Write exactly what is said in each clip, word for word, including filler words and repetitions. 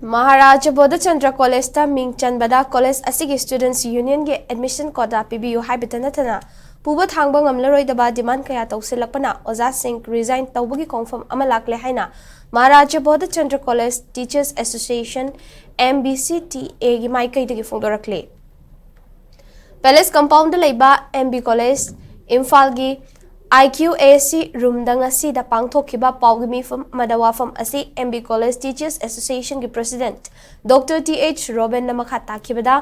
ꯃꯍꯥꯔꯥꯖ ꯕꯣꯙꯆꯟꯗ꯭ꯔ ꯀꯣꯂꯦꯖꯇ ꯃꯤꯡ ꯆꯟꯕꯗ ꯀꯣꯂꯦꯖ ꯑꯁꯤꯒꯤ ꯁ꯭ꯇꯨꯗꯦꯟꯠꯁ ꯌꯨꯅꯤꯌꯟꯒꯤ ꯑꯦꯗꯃꯤꯁꯟ ꯀ꯭ꯋꯥꯇꯥ ꯄꯤꯕꯤꯌꯨ ꯍꯥꯏꯕꯇ ꯅꯠꯇꯅ ꯄꯨꯕ ꯊꯥꯡꯕ ꯉꯝꯂꯔꯣꯏꯗꯕ ꯗꯤꯃꯥꯟ ꯀꯌꯥ ꯇꯧꯁꯤꯜꯂꯛꯄꯅ ꯑꯣꯖꯥꯁꯤꯡ ꯔꯤꯖꯥꯏꯟ ꯇꯧꯕꯒꯤ ꯈꯣꯡꯐꯝ ꯑꯃ ꯂꯥꯛꯂꯦ ꯍꯥꯏꯅ Maharaj Bodhchandra college teachers association, M B C T ꯑꯦꯒꯤ ꯃꯥꯏꯀꯩꯗꯒꯤ ꯐꯣꯡꯗꯣꯔꯛꯂꯤ꯫ ꯄꯦꯂꯦꯁ ꯀꯝꯄꯥꯎꯟꯗ ꯂꯩꯕ ꯑꯦꯝ ꯕꯤ ꯀꯣꯂꯦꯖ ꯏꯝꯐꯥꯜꯒꯤ ꯑꯥꯏ ꯀ꯭ꯌꯨ ꯑꯦ ꯁꯤ ꯔꯨꯝꯗ ꯉꯁꯤꯗ ꯄꯥꯡꯊꯣꯛꯈꯤꯕ ꯄꯥꯎꯒꯤ ꯃꯤꯐꯝ ꯑꯃꯗ ꯋꯥꯐꯝ ꯑꯁꯤ ꯑꯦꯝ ꯕꯤ ꯀꯣꯂꯦꯖ ꯇꯤꯆꯔꯁ ꯑꯦꯁꯣꯁꯤꯌꯦꯁꯟꯒꯤ ꯄ꯭ꯔꯦꯁꯤꯗꯦꯟꯠ ꯗꯣꯛꯇꯔ ꯇꯤ ꯑꯩꯆ ꯔꯣꯕꯦꯟꯅ ꯃꯈꯥ ꯇꯥꯈꯤꯕꯗ,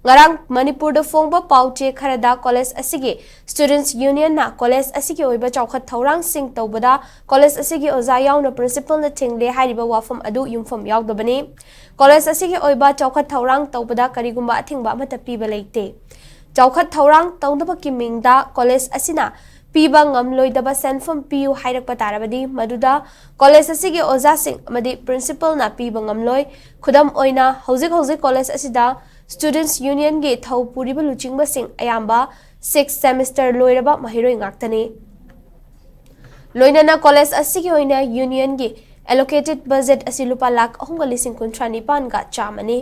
ꯉꯔꯥꯡ ꯃꯅꯤꯄꯨꯔꯗ ꯐꯣꯡꯕ ꯄꯥꯎ ꯆꯦ ꯈꯔꯗ ꯀꯣꯂꯦꯖ ꯑꯁꯤꯒꯤ ꯁ꯭ꯇꯨꯗꯦꯟꯠꯁ ꯌꯨꯅꯤꯌꯟꯅ ꯀꯣꯂꯦꯖ ꯑꯁꯤꯒꯤ ꯑꯣꯏꯕ ꯆꯥꯎꯈꯠ ꯊꯧꯔꯥꯡꯁꯤꯡ ꯇꯧꯕꯗ ꯀꯣꯂꯦꯖ ꯑꯁꯤꯒꯤ ꯑꯣꯖꯥ ꯌꯥꯎꯅ ꯄ꯭ꯔꯤꯟꯁꯤꯄꯜꯅ ꯊꯤꯡꯂꯦ ꯍꯥꯏꯔꯤꯕ ꯋꯥꯐꯝ ꯑꯗꯨ ꯌꯨꯝꯐꯝ ꯌꯥꯎꯗꯕꯅꯤ꯫ ꯀꯣꯂꯦꯖ ꯑꯁꯤꯒꯤ ꯑꯣꯏꯕ ꯆꯥꯎꯈꯠ ꯊꯧꯔꯥꯡ ꯇꯧꯕꯗ ꯀꯔꯤꯒꯨꯝꯕ ꯑꯊꯤꯡꯕ ꯑꯃꯠꯇ ꯄꯤꯕ ꯂꯩꯇꯦ꯫ ꯆꯥꯎꯈꯠ ꯊꯧꯔꯥꯡ ꯇꯧꯅꯕꯒꯤ ꯃꯤꯡꯗ ꯀꯣꯂꯦꯖ ꯑꯁꯤꯅ ꯄꯤꯕ ꯉꯝꯂꯣꯏꯗꯕ ꯁꯦꯟꯐꯝ ꯄꯤꯌꯨ ꯍꯥꯏꯔꯛꯄ ꯇꯥꯔꯕꯗꯤ, ꯃꯗꯨꯗ ꯀꯣꯂꯦꯖ ꯑꯁꯤꯒꯤ ꯑꯣꯖꯥꯁꯤꯡ ꯑꯃꯗꯤ ꯄ꯭ꯔꯤꯟꯁꯤꯄꯜꯅ ꯄꯤꯕ ꯉꯝꯂꯣꯏ꯫ ꯈꯨꯗꯝ ꯑꯣꯏꯅ, ꯍꯧꯖꯤꯛ ꯍꯧꯖꯤꯛ ꯀꯣꯂꯦꯖ ꯑꯁꯤꯗ ꯁ꯭ꯇꯨꯗꯦꯟꯠꯁ ꯌꯨꯅꯤꯌꯟꯒꯤ ꯊꯧ ꯄꯨꯔꯤꯕ ꯂꯨꯆꯤꯡꯕꯁꯤꯡ ꯑꯌꯥꯝꯕ ꯁꯤꯛꯁ ꯁꯦꯃꯤꯁꯇꯔ ꯂꯣꯏꯔꯕ ꯃꯍꯩꯔꯣꯏ ꯉꯥꯛꯇꯅꯤ꯫ ꯂꯣꯏꯅꯅ ꯀꯣꯂꯦꯖ ꯑꯁꯤꯒꯤ ꯑꯣꯏꯅ ꯌꯨꯅꯤꯌꯟꯒꯤ ꯑꯦꯂꯣꯀꯦꯇꯦꯗ ꯕꯖꯦꯠ ꯑꯁꯤ ꯂꯨꯄꯥ ꯂꯥꯈ ꯑꯍꯨꯝꯒ ꯂꯤꯁꯤꯡ ꯀꯨꯟꯊ꯭ꯔꯥ ꯅꯤꯄꯥꯟꯒ ꯆꯥꯝꯃꯅꯤ꯫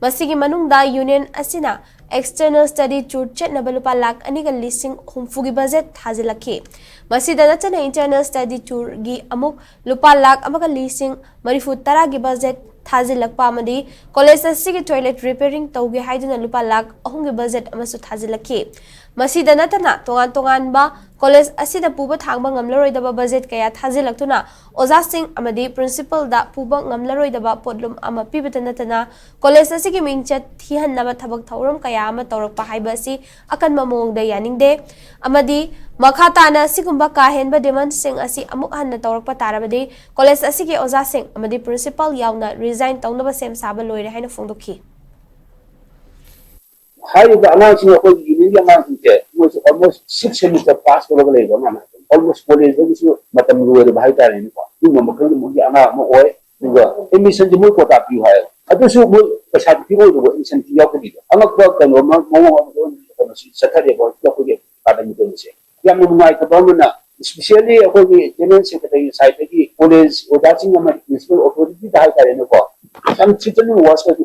ꯃꯁꯤꯒꯤ ꯃꯅꯨꯡꯗ ꯌꯨꯅꯤꯌꯟ ꯑꯁꯤꯅ ꯑꯦꯛꯁꯇꯔꯅꯦꯜ ꯁ꯭ꯇꯗꯤ ꯇꯨꯔ ꯆꯠꯅꯕ ꯂꯨꯄꯥ ꯂꯥꯈ ꯑꯅꯤꯒ ꯂꯤꯁꯤꯡ ꯍꯨꯝꯐꯨꯒꯤ ꯕꯖꯦꯠ ꯊꯥꯖꯤꯜꯂꯛꯈꯤ꯫ ꯃꯁꯤꯗ ꯅꯠꯇꯅ ꯏꯟꯇꯔꯅꯦꯜ ꯁ꯭ꯇꯗꯤ ꯇꯨꯔꯒꯤ ꯑꯃꯨꯛ ꯂꯨꯄꯥ ꯂꯥꯈ ꯑꯃꯒ ꯂꯤꯁꯤꯡ ꯃꯔꯤꯐꯨ ꯇꯔꯥꯒꯤ ꯕꯖꯦꯠ ꯊꯥꯖꯤꯜꯂꯛꯄ ꯑꯃꯗꯤ ꯀꯣꯂꯦꯖ ꯑꯁꯤꯒꯤ ꯇꯣꯏꯂꯦꯠ ꯔꯤꯄꯦꯌꯔꯤꯡ ꯇꯧꯒꯦ ꯍꯥꯏꯗꯨꯅ ꯂꯨꯄꯥ ꯂꯥꯈ ꯑꯍꯨꯝꯒꯤ ꯕꯖꯦꯠ ꯑꯃꯁꯨ ꯊꯥꯖꯤꯜꯂꯛꯈꯤ꯫ ꯃꯁꯤꯗ ꯅꯠꯇꯅ ꯇꯣꯉꯥꯟ ꯇꯣꯉꯥꯟꯕ ꯀꯣꯂꯦꯖ ꯑꯁꯤꯗ ꯄꯨꯕ ꯊꯥꯡꯕ ꯉꯝꯂꯔꯣꯏꯗꯕ ꯕꯖꯦꯠ ꯀꯌꯥ ꯊꯥꯖꯤꯜꯂꯛꯇꯨꯅ ꯑꯣꯖꯥꯁꯤꯡ ꯑꯃꯗꯤ ꯄ꯭ꯔꯤꯟꯁꯤꯄꯜꯗ ꯄꯨꯕ ꯉꯝꯂꯔꯣꯏꯗꯕ ꯄꯣꯠꯂꯨꯝ ꯑꯃ ꯄꯤꯕꯇ ꯅꯠꯇꯅ ꯀꯣꯂꯦꯖ ꯑꯁꯤꯒꯤ ꯃꯤꯡꯆꯠ ꯊꯤꯍꯟꯅꯕ ꯊꯕꯛ ꯊꯧꯔꯝ ꯀꯌꯥ ꯑꯃ ꯇꯧꯔꯛꯄ ꯍꯥꯏꯕ ꯑꯁꯤ ꯑꯀꯟꯕ ꯃꯑꯣꯡꯗ ꯌꯥꯅꯤꯡꯗꯦ ꯑꯃꯗꯤ ꯃꯈꯥ ꯇꯥꯅ ꯑꯁꯤꯒꯨꯝꯕ ꯀꯥ ꯍꯦꯟꯕ ꯗꯤꯃꯥꯟꯁꯤꯡ ꯑꯁꯤ ꯑꯃꯨꯛ ꯍꯟꯅ ꯇꯧꯔꯛꯄ ꯇꯥꯔꯕꯗꯤ ꯀꯣꯂꯦꯖ ꯑꯁꯤꯒꯤ ꯑꯣꯖꯥꯁꯤꯡ ꯑꯃꯗꯤ ꯄ꯭ꯔꯤꯟꯁꯤꯄꯜ ꯌꯥꯎꯅ ꯔꯤꯖꯥꯏꯟ ꯇꯧꯅꯕ ꯁꯦꯝ ꯁꯥꯕ ꯂꯣꯏꯔꯦ ꯍꯥꯏꯅ ꯐꯣꯡꯗꯣꯛꯈꯤ꯫ ꯍꯥꯏꯔꯤꯕ ꯑꯉꯥꯡꯁꯤꯡ, ꯑꯩꯈꯣꯏꯒꯤ ꯌꯨꯅꯤꯌꯟꯒꯤ ꯑꯉꯥꯡꯁꯤꯡꯁꯦ, ꯃꯣꯏꯁꯨ almost six semester pass ꯇꯧꯔꯒ ꯂꯩꯕ ꯑꯉꯥꯡ ꯉꯥꯛꯇꯅꯤ꯫ Almost ꯀꯣꯂꯦꯖꯇꯒꯤꯁꯨ ꯃꯇꯝ ꯂꯣꯏꯔꯕ ꯍꯥꯏꯇꯥꯔꯦꯅꯦꯀꯣ꯫ ꯑꯗꯨꯒꯨꯝꯕ ꯃꯈꯜꯒꯤ ꯃꯣꯏꯒꯤ ꯑꯉꯥꯡ ꯑꯃ ꯑꯣꯏ꯫ ꯑꯗꯨꯒ ꯑꯦꯗꯃꯤꯁꯟꯁꯦ ꯃꯣꯏ ꯀꯣꯇꯥ ꯄꯤꯌꯨ ꯍꯥꯏꯌꯦꯕ꯫ ꯑꯗꯨꯁꯨ ꯃꯣꯏ ꯄꯩꯁꯥ ꯄꯤꯔꯣꯏꯗꯕ, ꯑꯦꯗꯃꯤꯁꯟ ꯐꯤ ꯌꯥꯎꯗꯕꯤꯗ꯫ ꯑꯉꯛꯄ ꯀꯩꯅꯣ ꯑꯃ, ꯃꯑꯣꯡ ꯑꯃ ꯀꯩꯅꯣꯁꯤ ꯆꯠꯊꯔꯦꯕ ꯍꯧꯖꯤꯛ ꯑꯩꯈꯣꯏꯒꯤ ꯑꯦꯀꯥꯗꯃꯤꯛ ꯑꯣꯏꯕꯁꯦ꯫ ꯌꯥꯝꯅ ꯅꯨꯡꯉꯥꯏꯇꯕ ꯑꯃꯅ, especially ꯑꯩꯈꯣꯏꯒꯤ ꯖꯦꯅꯔꯦꯜ ꯁꯦꯀ꯭ꯔꯦꯇꯔꯤ ꯁꯥꯏꯠꯇꯒꯤ ꯀꯣꯂꯦꯖ ꯑꯣꯖꯥꯁꯤꯡ ꯑꯃꯗꯤ ꯄ꯭ꯔꯤꯟꯁꯤꯄꯜ ꯑꯣꯊꯣꯔꯤꯇꯤꯗ ꯍꯥꯏꯇꯥꯔꯦꯅꯦꯀꯣ, ꯄꯩꯁꯥ ꯌꯥꯝ ꯊꯤꯖꯤꯟꯅ ꯋꯥꯁ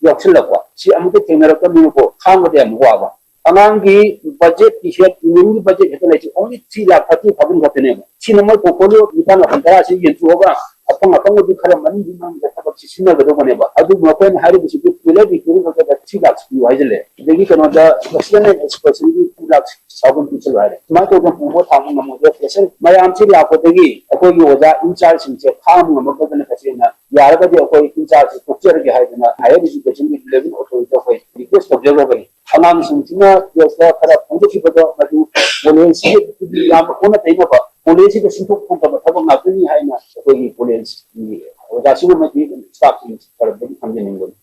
ꯌꯥꯎꯁꯤꯜꯂꯛꯄ, ꯁꯤ ꯑꯃꯨꯛꯇ ꯊꯦꯡꯅꯔꯛꯇꯕꯅꯤꯅꯀꯣ, ꯈꯥꯡꯕꯗ ꯌꯥꯝ ꯋꯥꯕ꯫ ꯑꯉꯥꯡꯒꯤ ꯕꯖꯦꯠꯀꯤ ꯍꯦꯠ, ꯌꯨꯅꯤꯌꯟꯒꯤ ꯕꯖꯦꯠ ꯍꯦꯛꯇ ꯂꯩꯁꯦ ꯑꯣꯡꯂꯤ ꯊ꯭ꯔꯤ ꯂꯥꯛ ꯊꯥꯔꯇꯤ ꯊꯥꯎꯖꯟ ꯈꯛꯇꯅꯦꯕ꯫ ꯁꯤꯅ ꯃꯣꯏ ꯄꯣꯔꯠꯐꯣꯂꯤꯑꯣ ꯅꯤꯄꯥꯜ ꯃꯥꯄꯜ ꯇꯔꯥꯁꯤ ꯌꯦꯟꯊꯣꯛꯑꯒ ꯑꯐꯪ ꯑꯐꯪꯕꯗꯨ ꯈꯔ ꯃꯅꯨꯡꯒꯤ ꯃꯅꯨꯡꯗ ꯊꯕꯛꯁꯤ ꯁꯤꯟꯅꯒꯗꯧꯕꯅꯦꯕ꯫ ꯑꯗꯨꯕꯨ ꯃꯈꯣꯏꯅ ꯍꯥꯏꯔꯤꯕꯁꯤꯗꯤ ꯇꯣꯏꯂꯦꯠ ꯔꯤꯄꯤꯌꯔꯤꯡ ꯈꯛꯇꯗ ꯊ꯭ꯔꯤ ꯂꯥꯛꯁ ꯄꯤꯌꯨ ꯍꯥꯏꯖꯜꯂꯦ꯫ ꯑꯗꯒꯤ ꯀꯩꯅꯣꯗ ꯐꯦꯁꯇꯤꯚꯦꯜ ꯑꯦꯟ ꯑꯦꯛꯁꯀꯔꯁꯟꯒꯤ ꯇꯨ ꯂꯥꯛꯁ ꯁꯥꯎꯕ ꯄꯤꯁꯜꯂꯨ ꯍꯥꯏꯔꯦ꯫ ꯁꯨꯃꯥꯏꯅ ꯇꯧꯗꯅ ꯄꯨꯕ ꯊꯥꯡꯕ ꯉꯝꯃꯣꯏꯗꯕ ꯄ꯭ꯔꯦꯁꯔ ꯃꯌꯥꯝꯁꯤ ꯂꯥꯛꯄꯗꯒꯤ ꯑꯩꯈꯣꯏꯒꯤ ꯑꯣꯖꯥ ꯏꯟꯆꯥꯔꯖꯁꯤꯡꯁꯦ ꯈꯥꯡꯕ ꯉꯝꯃꯛꯇꯗꯅ ꯇꯁꯦꯡꯅ ꯌꯥꯔꯒꯗꯤ ꯑꯩꯈꯣꯏ ꯏꯟꯆꯥꯔꯖꯁꯤ ꯇꯣꯛꯆꯔꯒꯦ ꯍꯥꯏꯗꯅ ꯍꯥꯌꯔ ꯏꯖꯨꯀꯦꯁꯟꯒꯤ ꯂꯦꯚꯦꯜ ꯑꯣꯊꯣꯔꯤꯇꯤꯗ ꯑꯩꯈꯣꯏ ꯔꯤꯀ꯭ꯋꯦꯁ ꯇꯧꯖꯈ꯭ꯔꯕꯅꯤ꯫ ꯑꯉꯥꯡꯁꯤꯡꯁꯤꯅ ꯄ꯭ꯔꯦꯁꯇ ꯈꯔ ꯐꯣꯡꯗꯣꯛꯈꯤꯕꯗꯣ ꯃꯗꯨ ꯀꯣꯂꯦꯖꯁꯤꯒꯤ ꯌꯥꯝꯅ ꯑꯣꯟꯅ ꯇꯩꯅꯕ, ꯀꯣꯂꯦꯖꯁꯤꯗ ꯁꯤꯟꯊꯣꯛ ꯊꯣꯛꯇꯕ ꯊꯕꯛ ꯉꯥꯛꯇꯅꯤ ꯍꯥꯏꯅ ꯑꯩꯈꯣꯏꯒꯤ ꯀꯣꯂꯦꯖꯀꯤ ꯑꯣꯖꯥꯁꯤꯡ ꯑꯃꯗꯤ ꯁ꯭ꯇꯥꯐꯁꯤꯡ ꯈꯔꯗꯒꯤ ꯊꯝꯖꯅꯤꯡꯕꯅꯤ꯫